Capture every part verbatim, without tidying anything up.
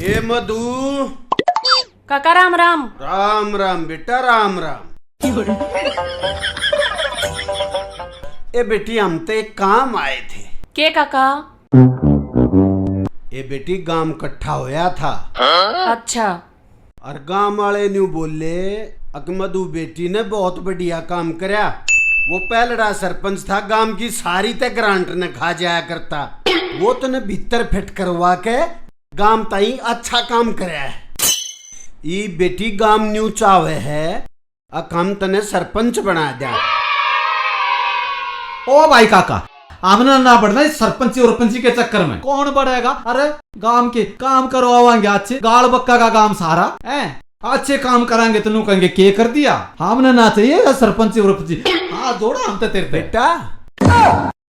ए मधु। काका राम राम। राम राम बेटा, राम राम। ए बेटी, हम तो एक काम आए थे। के काका? ए बेटी, गांव इकट्ठा होया था। अच्छा। और गांव वाले न्यू बोले, अक मधु बेटी ने बहुत बढ़िया काम करया। वो पहलड़ा सरपंच था, गांव की सारी ते ग्रांट ने खा जाया करता। वो तने भीतर फिट करवा के गांव ताई अच्छा काम करया है। ई बेटी, गांव न्यू चावे है, अक हम तने सरपंच बना द्या। ओ भाई काका, हमने ना बढ़ना इस सरपंची और पंची के चक्कर में। कौन बढ़ेगा? अरे, गांव के काम करवावांगे अच्छे, गाल बक्का का काम सारा है। अच्छे काम करांगे तो नू कहेंगे, "के कर दिया?" हमने ना चाहिए ये सरपंची और पंची। हाँ, जोड़ा हम तो तेरे पे। बेटा,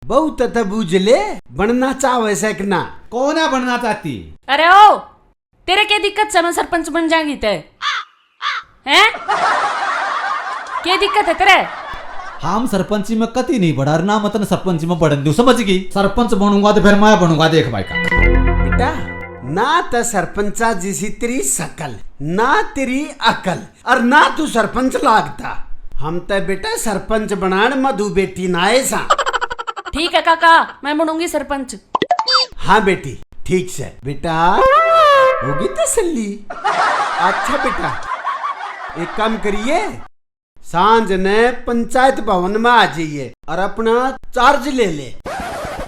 बहुत तो बूझ ले, बनना चाहवे से कि ना? कौन है बनना चाहती? अरे ओ, तेरे के दिक्कत से मैं सरपंच बन जाएंगी ते? हैं? के दिक्कत है तेरे? हम सरपंची में कती नहीं बढ़ा, ना मैं तने सरपंची में बढ़न दूं, समझ गई? सरपंच बनूंगा तो फिर मैं बनूंगा, देख भाई का। बेटा, ना तो सरपंचा जिसी तेरी शकल, ना तेरी अकल, और ना तू सरपंच लागता। हम तो बेटा सरपंच बनान मधु बेटी ना आए सा। ठीक है काका, मैं बनूंगी सरपंच। हाँ बेटी, ठीक से। बेटा, होगी तसल्ली? अच्छा बेटा, एक काम करिए, सांझ ने पंचायत भवन में आ जाइए और अपना चार्ज ले ले।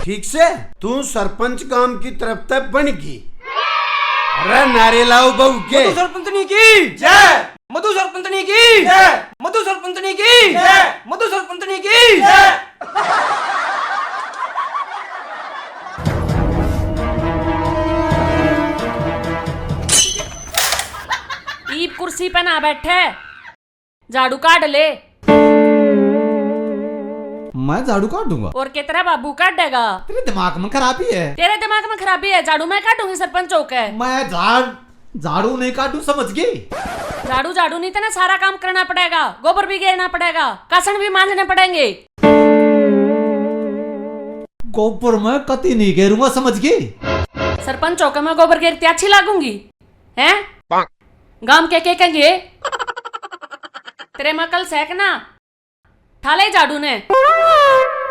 ठीक से, तू सरपंच गांव की तरफ ते बन गई। अरे नारे लाओ बहू के। मधु सरपंचनी की जय। मधु सरपंचनी की जय। मधु सरपंचनी की जय। मधु सरपंचनी की जय। ईब कुर्सी पे ना बैठे, झाड़ू काढ़ ले। मैं झाड़ू काढूंगा? और के तेरा बाबू काढ़ेगा? तेरे दिमाग में खराबी है। तेरे दिमाग में खराबी है, झाड़ू मैं काढूंगी सरपंच होके। मैं झाड़ झाड़ू नहीं काढू, समझ गई? झाड़ू झाड़ू नहीं, तेने सारा काम करना पड़ेगा, गोबर भी गेरना पड़ेगा, कासन भी मांजने पड़ेंगे। गोबर मैं कती नहीं गेरूंगा, समझ गई? सरपंच होकर मैं गोबर गेरती अच्छी लागूंगी, हैं? गांव के के कहेंगे? तेरे में अकल सै के ना? ठा ले झाड़ू ने।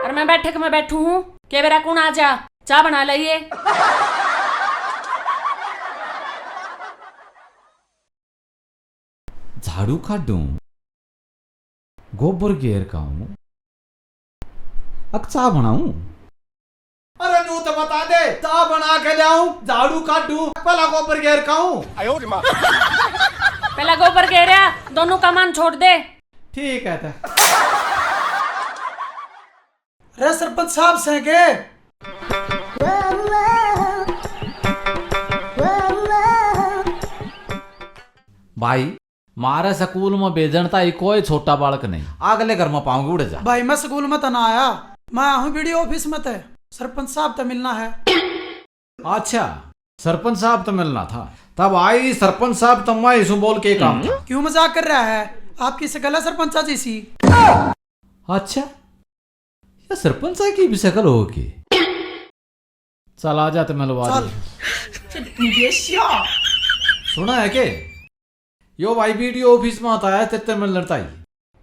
और मैं बैठक में बैठू हूँ, के बेरा कौन आ जा, चाय बना लाइए। झाड़ू काढूं, गोबर घेर का हूं, अक चाय बनाऊं। अरे न्यू तो बता दे, चाय बना के ले आऊं, झाड़ू काढूं, पहला गोबर घेर का हूं। पहला गोबर घेरया, दोनों का मन छोड़ दे। ठीक है तो। रे सरपंच साहब से के? भाई, मारे स्कूल में भेजण ताई कोई छोटा बालक नहीं। अगले घर में पाऊंगी, उड़े जा। भाई, मैं स्कूल में तो ना आया, मैं आया हूँ बीडीओ ऑफिस में ते, सरपंच साहब तो मिलना है। अच्छा, सरपंच साहब तो मिलना था, तब आई सरपंच साहब, तब मैं इसू बोल के काम था। क्यों मजाक कर रहा है? आपकी शकल है सरपंचा जैसी। अच्छा, या सरपंच साहब की भी शकल हो के? चल आ जा, ते मिलवा चल। दे। सुना है के? यो भाई बीडीओ ऑफिस में आता है, तेरे ते मिलण ताई।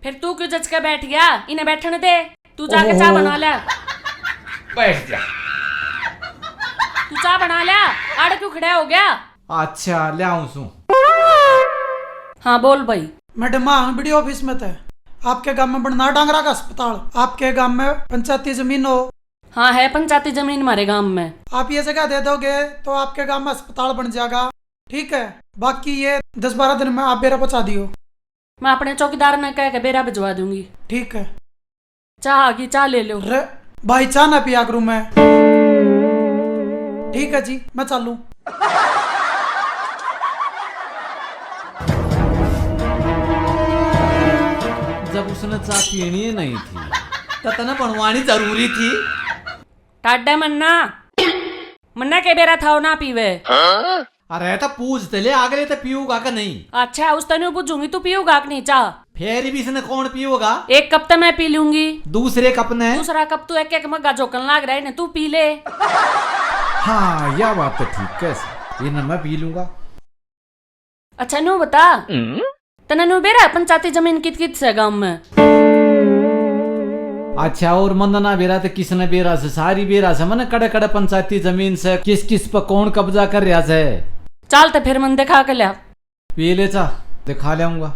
फिर तू क्यों जच के बैठ गया? इन्हें बैठण दे, तू जाके चाय ओहो। बना ले। बैठ जा। तू चाय बना ले, आड़े क्यों खड़ा हो गया? अच्छा, ले आऊं सू। हाँ, बोल भाई। मैडम, हाँ, हम बीडीओ ऑफिस में थे। आपके गांव में बनना डांगरा का अस्पताल, आपके गांव में पंचायती जमीन हो। हाँ, है पंचायती जमीन हमारे गांव में। आप ये जगह दे दोगे तो आपके गांव में अस्पताल बन जाएगा, ठीक है? बाकी ये दस बारह दिन में आप बेरा पहुंचा दियो। मैं अपने चौकीदार ने कह के बेरा भिजवा दूंगी। ठीक है। चाह आ गई, चाह ले लो। रे भाई, चाह ना पिया करूं मैं। ठीक है जी, मैं चालू। जब उसने चाह पीनी ही नहीं थी, तो तने बनवानी जरूरी थी। टाडे मन्ना, मन्ना के बेरा था वो ना पीवे। अरे तो पूछ ते ले, अगले तो पीऊगा कि नहीं? अच्छा, उस तने पूछूंगी, तू पीऊगा कि नहीं चाह? फेर भी इसने कौन पीऊगा? एक कप तो मैं पी लूंगी। दूसरे कप ने? दूसरा कप तू एक एक मग्गा झोकन लाग रहा है ना, तू पी ले। हाँ, यह बात तो ठीक है। ये ना मैं पी लूंगा। अच्छा, न्यू बता, तने न्यू बेरा है पंचायती जमीन कित कित से गांव में? अच्छा, और मन ना बेरा तो किसने बेरा से? सारी बेरा से मन, कड़े कड़े पंचायती जमीन से, किस किस पे कौन कब्जा कर रहा से। चल तो फिर मन दिखा के लिया। पी ले चा, दिखा लियाऊंगा।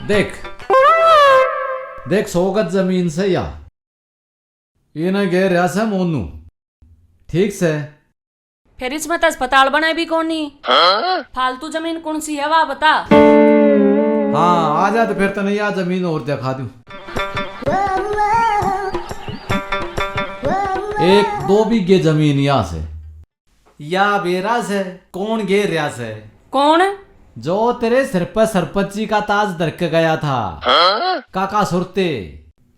देख, देख, सौ गज जमीन से या, इन्हें गए रहा से मोनू, ठीक से। फिर इसमें तो अस्पताल बना भी कोनी। फालतू जमीन कौन सी है, वाह बता। हाँ, आ जा तो फिर तने या जमीन और दिखा दूं। एक दो बीघे जमीन या से। या बेरा से कौन गेर रहा से? कौन? जो तेरे सिर पर सरपंची का ताज धर के गया था। काका सुरते।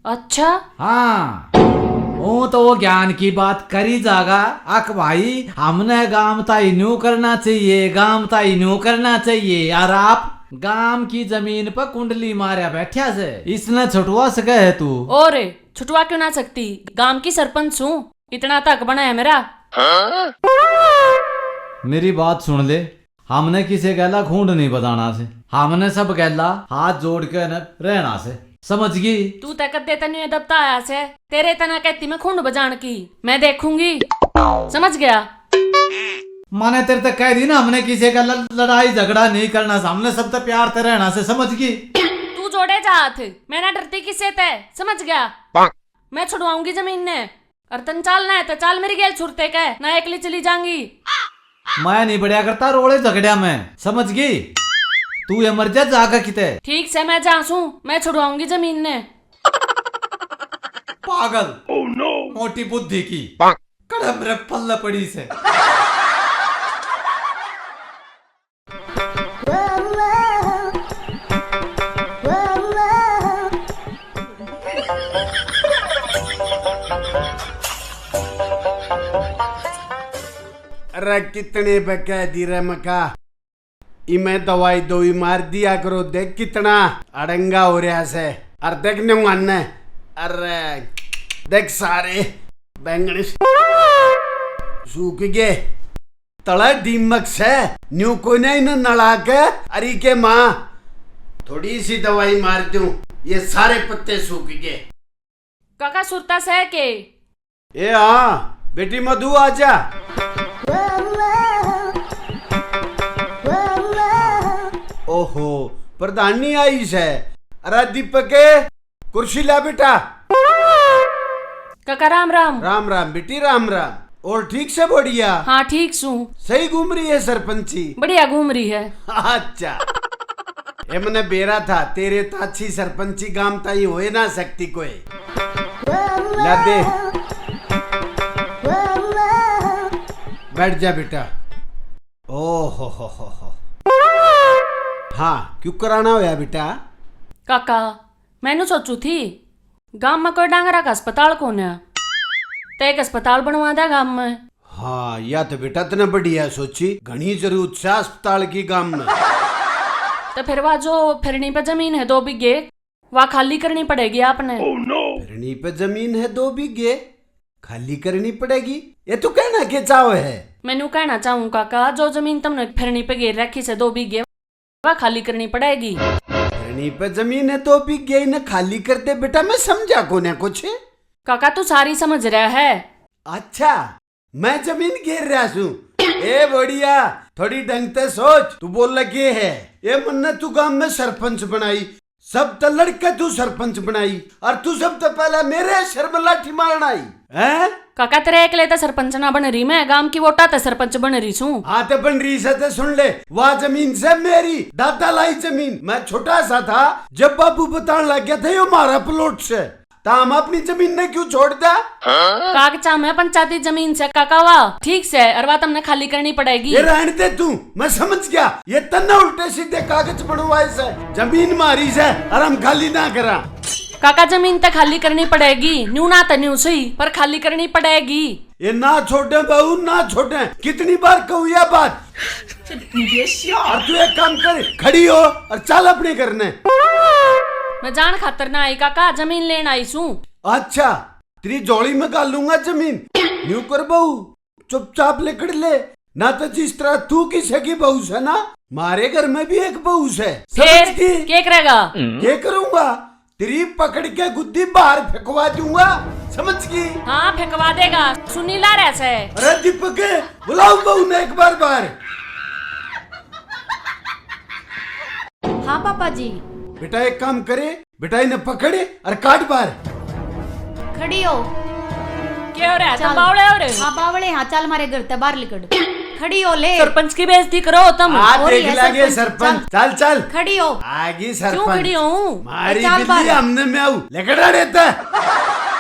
अच्छा। हाँ, वो तो वो ज्ञान की बात करी जागा। अक भाई, हमने गाम ताई न्यू करना चाहिए, गाम ताई न्यू करना चाहिए। और आप गाम की जमीन पर कुंडली मारया बैठा से, इसने छुटवा सके है तू? और छुटवा क्यों ना सकती? गाम की सरपंच हूँ, इतना तक बना है मेरा। मेरी बात सुन ले, हमने किसी गैला खूंड नहीं बजाना से, हमने सब गैला हाथ जोड़ के न रहना से, समझ गई? तू तै कदे तन्ने दबता आया से, तेरे तना कहती मैं खूंड बजान की, मैं देखूंगी, समझ गया? माने तेरे तक कह दी ना, हमने किसी का ल-, लड़ाई झगड़ा नहीं करना से, हमने सब तक प्यार ते रहना से, समझ गई? तू जोड़े जा हाथ, मैं ना डरती किसे तै, समझ गया? मैं छुड़वाऊंगी जमीन ने। अर तन चालना है तो चाल मेरी गेल छुरते के, ना एकली चली जाऊंगी। मैं नहीं बढ़िया करता रोले झगड़िया में, समझ गई? तू ये मर जा जाकर किते। ठीक से मैं जा सूं, मैं छुड़वाऊंगी जमीन ने। पागल। Oh no। मोटी बुद्धि की। कड़म रे पल्ले पड़ी से। अरे कितने पे कह दी रे मका, इमे दवाई दोई मार दिया करो, देख कितना अड़ंगा हो रहा से। और देख न्यू आने, अरे देख सारे बैंगन सूख गए। तले दीमक से, न्यू कोई नहीं ना नला के, अरी के माँ, थोड़ी सी दवाई मार दूं, ये सारे पत्ते सूख गए। काका सुरता सह के। ए हाँ, बेटी मधु आ जा। ओहो, प्रधानी आई से। अरे दीपक, कुर्सी ला बेटा। काका राम राम। राम राम बेटी, राम राम। और ठीक से बढ़िया? हाँ, ठीक सूं। सही घूम रही है सरपंची? बढ़िया घूम रही है। अच्छा, ये मने बेरा था, तेरे तो अच्छी सरपंची गाम ताई होए ना सकती कोई। ला दे। बैठ जा बेटा। ओ हो हो हो हो। हाँ, क्यों कराना होया बेटा? काका, मैनू सोचू थी, गाम में कोई डांगरा का अस्पताल कोन्या, तो एक अस्पताल बनवा दे गाम में। हाँ, या तो बेटा तने बढ़िया सोची, घणी जरूरत से अस्पताल की गाम में। तो फिर वा जो फिरनी पे जमीन है दो बीघे, वा खाली करनी पड़ेगी आपने। फिरनी पे जमीन है दो बीघे, खाली करनी पड़ेगी? ये तू कहना के चाहो है? मैं न्यू कहना चाहूँ काका, जो जमीन तुमने फिरनी पे घेर रखी से दो बीघे, वा खाली करनी पड़ेगी। फिरनी पे जमीन है दो बीघे, इन्हें खाली कर दे बेटा, मैं समझा कोन्या कुछ। काका तू सारी समझ रहा है। अच्छा, मैं जमीन घेर रहा सूं। ए बढ़िया, थोड़ी ढंग ते सोच, तू बोल लगे है। ये मन्ने तू गांव में सरपंच बनाई, सब तो लड़के तू सरपंच बनाई, और तू सब तो पहले मेरे सिर में लाठी मारना आई, हैं? काका तेरे एकले तो सरपंच ना बन रही मैं, गांव की वोटा ते सरपंच बन रही सूं। हाँ ते बन रही से ते सुन ले, वा जमीन से मेरी, दादा लाई जमीन। मैं छोटा सा था जब बाबू बतान लग गया था यो म्हारा प्लॉट से, तो हम अपनी जमीन ने क्यों छोड़ दिया? कागजा में पंचायती जमीन से काका वा ठीक से, और वा तुमने खाली करनी पड़ेगी। ये रहने दे तू, मैं समझ गया। ये तन्ने उल्टे सीधे कागज बनवाए से, जमीन मारी से, और हम खाली ना करा। काका जमीन तो खाली करनी पड़ेगी, न्यू ना तो न्यू सही, पर खाली करनी पड़ेगी। ये ना छोड़े बहू, ना छोड़े। कितनी बार कहूँ यह बात? और तू एक काम कर, खड़ी हो और चल अपने घर ने। मैं जान खातर ना आई काका, जमीन लेन आई सूं। अच्छा, तेरी झोली में घालूंगा जमीन। न्यू कर बहू, चुपचाप लिकड़ ले, ना तो जिस तरह तू किसे की बहू से ना, मारे घर में भी एक बहू से। समझ फिर गई? के करेगा? के करूंगा? तेरी पकड़ के गुद्दी बाहर फेंकवा दूंगा, समझ गई? हाँ, फेंकवा देगा। सुनीला रह से। अरे दीपक, बुलाओ बहू ने एक बार बाहर। हाँ पापा जी। बेटा एक काम करे, बेटा इन्हें पकड़ और काट बाहर। खड़ी हो। क्या हो रहा है? चल। तुम बावले हो रहे हो? हाँ बावले, हाँ चल मारे घर ते बाहर लिकड़। खड़ी हो ले। सरपंच की बेइज्जती करो तुम। आ और देख ये लागे सरपंच, सरपंच। चल। चल चल। खड़ी हो। आगी सरपंच। क्यों खड़ी हूँ? मारी ए, चल बिल्ली बाहर। हमने में आऊ। लिकड़ रहा रहता।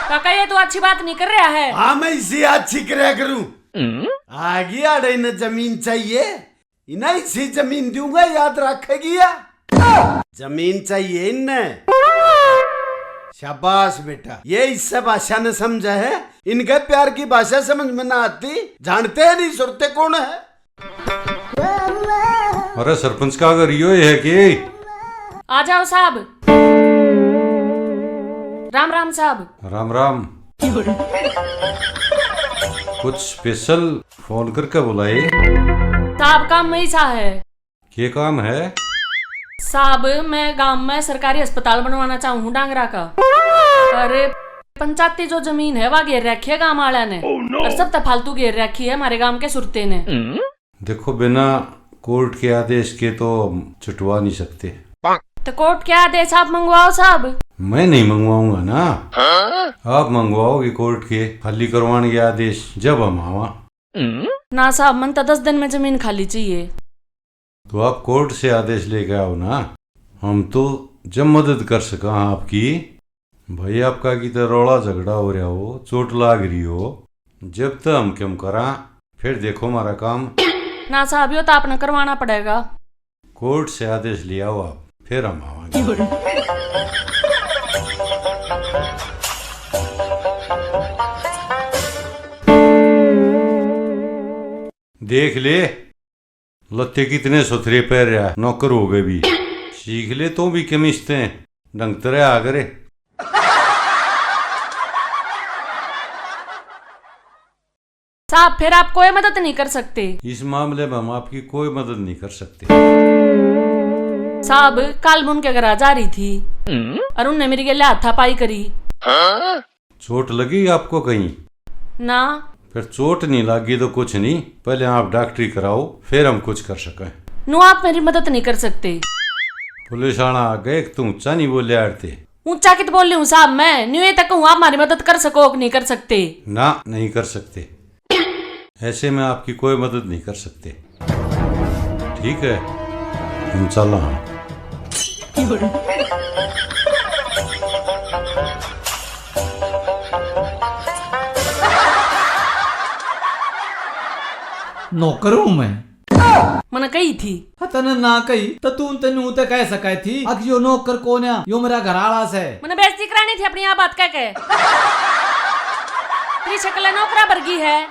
काका ये तो अच्छी बात नहीं कर रहा है। हाँ मैं इसी अच्छी करया करूँ। आगी आड़े इन्हें जमीन चाहिए। इन्हें इसी जमीन दूंगा, याद रखेगी या? जमीन चाहिए इन्हें। शाबाश बेटा, ये इससे भाषा ने समझा है। इनके प्यार की भाषा समझ में ना आती, जानते हैं नहीं सुरते कौन है। अरे सरपंच का घर यो है कि? आ जाओ साहब। राम राम साहब। राम राम। कुछ स्पेशल फोन करके बुलाए? साहब काम में ही सा है। के काम है? साहब, मैं गांव में सरकारी अस्पताल बनवाना चाहूँ हूँ डांगरा का। अरे पंचायती जो जमीन है वा घेर रखी है गांव वाला ने। Oh no! और सब तो फालतू घेर रखी है हमारे गांव के सुरते ने। देखो, बिना कोर्ट के आदेश के तो हम छुटवा नहीं सकते। तो कोर्ट के आदेश आप मंगवाओ साहब। मैं नहीं मंगवाऊंगा ना। हाँ? आप मंगवाओगे कोर्ट के खाली करवाने के आदेश, जब हम आवा। ना साहब, मन तो दस दिन में जमीन खाली चाहिए। तो आप कोर्ट से आदेश लेके आओ ना, हम तो जब मदद कर सका आपकी। भाई, आपका की तो रोला झगड़ा हो रहा हो, चोट लाग रही हो, जब तो हम कम करा, फिर देखो हमारा काम। ना साहब, यो तो आपने करवाना पड़ेगा। कोर्ट से आदेश ले आओ आप, फिर हम आवांगे। देख ले, लत्ते कितने सुथरे पहन रहा, नौकर हो गए भी। सीख ले तू भी कमीज ते, ढंग ते रहा करे। साहब, फिर आप कोई मदद नहीं कर सकते। इस मामले में हम आपकी कोई मदद नहीं कर सकते। साहब, कल मैं उनके घर जा रही थी और उनने मेरी गेले हाथापाई करी। चोट लगी आपको कहीं? ना। फिर चोट नहीं लगी तो कुछ नहीं, पहले आप डॉक्टरी कराओ, फिर हम कुछ कर सकें। नु आप मेरी मदद नहीं कर सकते। पुलिस आला आ गए, तू ऊंचा नहीं बोले आड़ते। ऊंचा कित बोल रही हूँ साहब, मैं न्यू ये तक हूँ, आप हमारी मदद कर सको कि नहीं कर सकते? ना, नहीं कर सकते। ऐसे में आपकी कोई मदद नहीं कर सकते। ठीक है, हम चला हाँ। नौकर हूँ मैं। मने कही थी। हाँ, तने ना कही, तो तू तन्नू ते कह सके थी, "अक यो नौकर कौन है? यो मेरा घर आला से।" मने बेइज्जती करानी थी अपनी आ बात कह के। तेरी शक्ल नौकरा वर्गी है।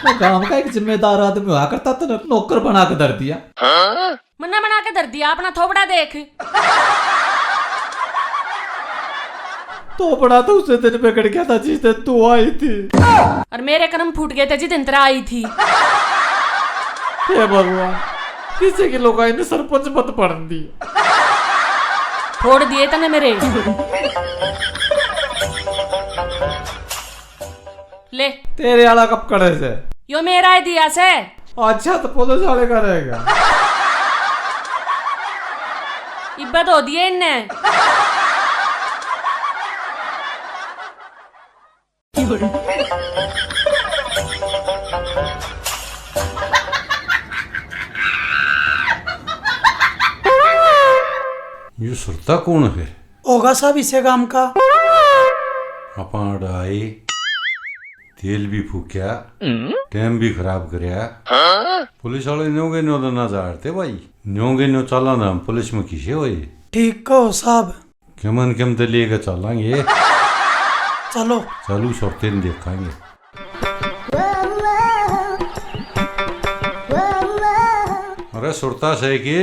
मैं गांव का एक जिम्मेदार आदमी हुआ करता, तने नौकर बना के धर दिया। मन्ना बना के धर दिया अपना थोबड़ा देख। थोबड़ा तो उसे दिन बिगड़ गया था जिस दिन तू आई थी। और मेरे कर्म फूट गए थे जिस दिन तेरा आई थी। हे भगवान, किसी की लुगाई ने सरपंच मत पढ़न दी। फोड़ दिए तने मेरे। ले। तेरे आला कब कड़े से? यो मेरा ही दिया से। अच्छा, तो पुलिस वाले का रहेगा। इब्बा धो दिए इनने। यो सुरता कौन है? होगा साहब इसे गांव का। आपां आड़े आए, तेल भी फूक्या, टाइम भी खराब करया। पुलिस वाले न्यों के न्यों तो ना झाड़ते भाई, न्यों के न्यों चालां तो हम पुलिस में किसे होए। ठीक कहो साहब। किमन किम ते लेके चालांगे। चलो। चलू सुरते ने देखांगे। अरे सुरता से की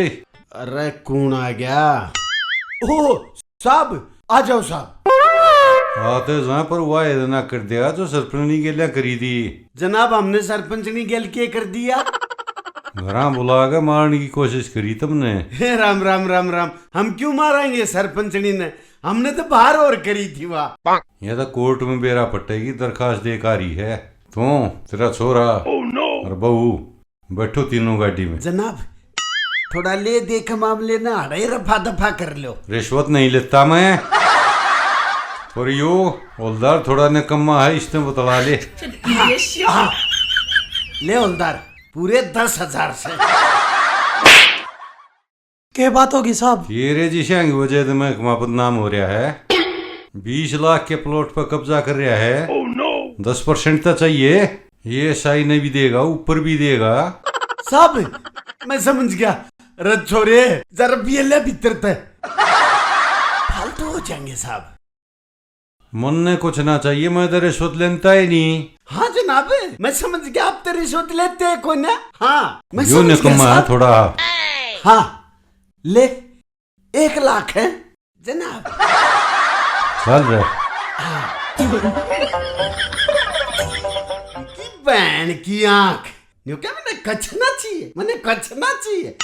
अरे कौन आ गया? ओ साहब, आ जाओ साहब। आते जा, पर वाह ना कर दिया जो सरपंचनी गेल्या करी दी। जनाब, हमने सरपंचनी गेल के कर दिया? घरां बुला के मारने की कोशिश करी तुमने। हे राम राम राम राम, हम क्यों मारेंगे सरपंचनी ने? हमने तो बाहर और करी थी वाह। ये तो कोर्ट में बेरा पटेगी, दरखास्त दे के आ रही है। तू, तेरा छोरा और बहू, बैठो तीनों गाड़ी में। जनाब, थोड़ा ले दे के मामले ना हड़े रफा दफा कर लो। रिश्वत नहीं लेता मैं। और यो हौलदार थोड़ा निकम्मा है, इसने बतला ले। हाँ, ले हौलदार, पूरे दस हजार से। के बात होगी साहब? तेरे जिशा की वजह से महकमा बदनाम हो रहा है। बीस लाख के प्लॉट पर कब्जा कर रहा है। दस परसेंट तो चाहिए। ये एसआई ने भी देगा, ऊपर भी देगा। साहब, मैं समझ गया। रथ छोरे, जरा भी ले भीतर ते। फालतू हो जाएंगे साहब। मन्ने कुछ ना चाहिए, मैं तो रिश्वत लेता ही नहीं। हाँ जनाब, मैं समझ गया, आप तो रिश्वत लेते हैं कोई ना। हाँ, मैं यो समझ गया निकम्मा है साहब। थोड़ा। हाँ, ले, एक लाख है जनाब। चल रे। हाँ। की बहन की आंख। न्यू क्या मैंने कछना चाहिए, मैंने कछना चाहिए।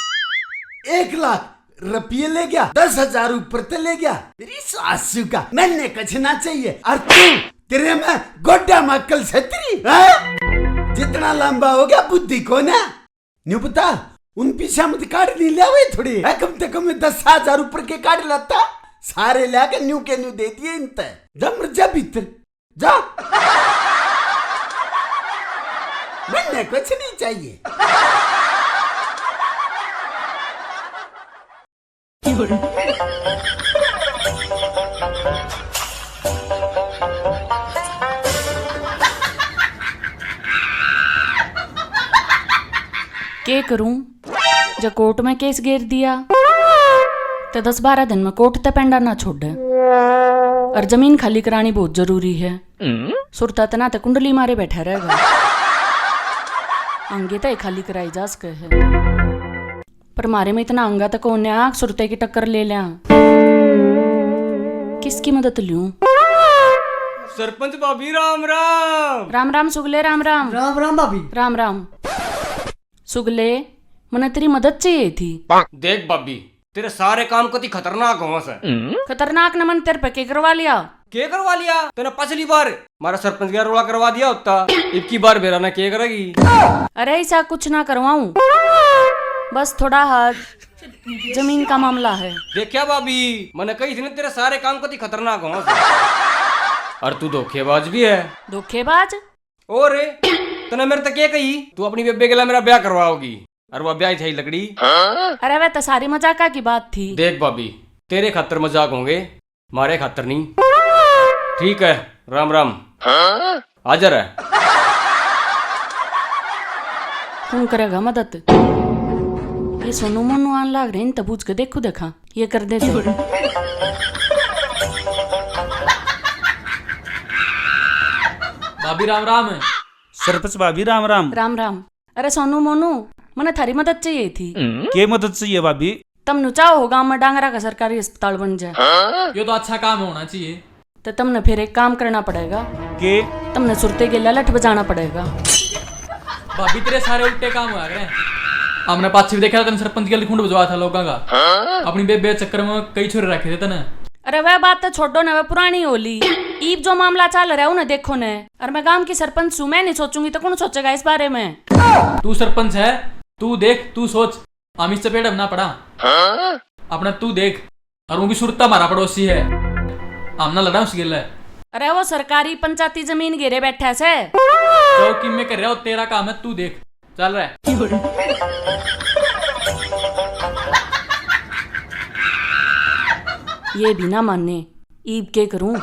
एक लाख रुपये ले गया, दस हजार ऊपर ते ले गया। तेरी सासू का, मैंने कछना चाहिए। और तू, तेरे में गोड्डा में अक्ल छतरी, हैं? जितना लंबा हो गया बुद्धि को ना। न्यू बता, उन पीछा मत काढ़ नहीं लिया हुए थोड़ी, है? कम से कम दस हजार ऊपर के काढ़ लाता, सारे ला के न्यू के न्यू दे दिए इनते। जा मर जा भीतर, जा। मैंने कुछ नहीं चाहिए। के करूं, जब कोर्ट में केस गेर दिया, तो दस बारह दिन में कोर्ट ते पेंडा ना छोड़े। और जमीन खाली करानी बहुत जरूरी है। सुरता तना ते कुंडली मारे बैठा रहेगा। आंगे ते खाली कराई जा सके है। पर म्हारे में इतना आंगा तक कोन्या आंख सुरते की टक्कर ले ल्या। किसकी मदद लूं? सरपंच भाभी, राम राम। राम राम सुगले, राम राम। राम राम भाभी। राम राम। सुगले, मने तेरी मदद चाहिए थी। देख भाभी, तेरे सारे काम कति खतरनाक होवा से। खतरनाक न, मन तेरे पे के करवा लिया? के करवा लिया? तने पछली बार मारा सरपंच का रोला करवा दिया होता, इबकी बार बेरा ना के करेगी? अरे ऐसा कुछ ना करवाऊं, बस थोड़ा हाथ जमीन का मामला है। देखा भाभी, मने कही थी ना तेरे सारे काम कति खतरनाक होवा से। और तू धोखेबाज भी है। धोखेबाज? और तने मेरे तक के कही, तू अपनी बेबे गेला मेरा ब्याह करवाओगी, और वो ब्याह ही लकड़ी। अरे वह तो सारी मजाका की बात थी। देख भाभी, तेरे खातर मजाक होंगे, मारे खातर नहीं। ठीक है, राम राम। हाजिर है। कौन करेगा मदद? ये सोनू मोनू आन लाग रहे हैं, इनते पूछ के देखू देखा, ये कर दे तो। भाभी राम राम। सरपंच भाभी राम राम। राम राम। अरे सोनू मोनू, मने थारी मदद चाहिए थी। के मदद चाहिए भाभी? तम नु चाहो हो गांव में डांगरा का सरकारी अस्पताल बन जाए। यो तो अच्छा काम होना चाहिए। तो तमने फिर एक काम करना पड़ेगा। के? तमने सुरते गेला लठ बजाना पड़ेगा। भाभी, तेरे सारे उल्टे काम हुआ करे। हमने पाछे भी देखा था, तने सरपंच के लिए खूंड बजवाया था लोगों का। अपनी बेबे चक्कर में कई छोरे रखे थे तने। अरे वह बात तो छोड़ो ना, वह पुरानी होली। ईब जो मामला चल रहा है उन्हें देखो ने। और मैं गांव की सरपंच हूँ, मैं नहीं सोचूंगी तो कौन सोचेगा इस बारे में? तू सरपंच है, तू देख, तू सोच। हम इस चपेट में ना पड़ा। अपना तू देख, और वो भी सुरता हमारा पड़ोसी है, हम ना लड़ा उस गेले। अरे वो सरकारी पंचायती जमीन घेरे बैठा से। चौकी में कर रहा हो, तेरा काम है, तू देख। चल रहा है। ये भी ना माने, ईब के करूं?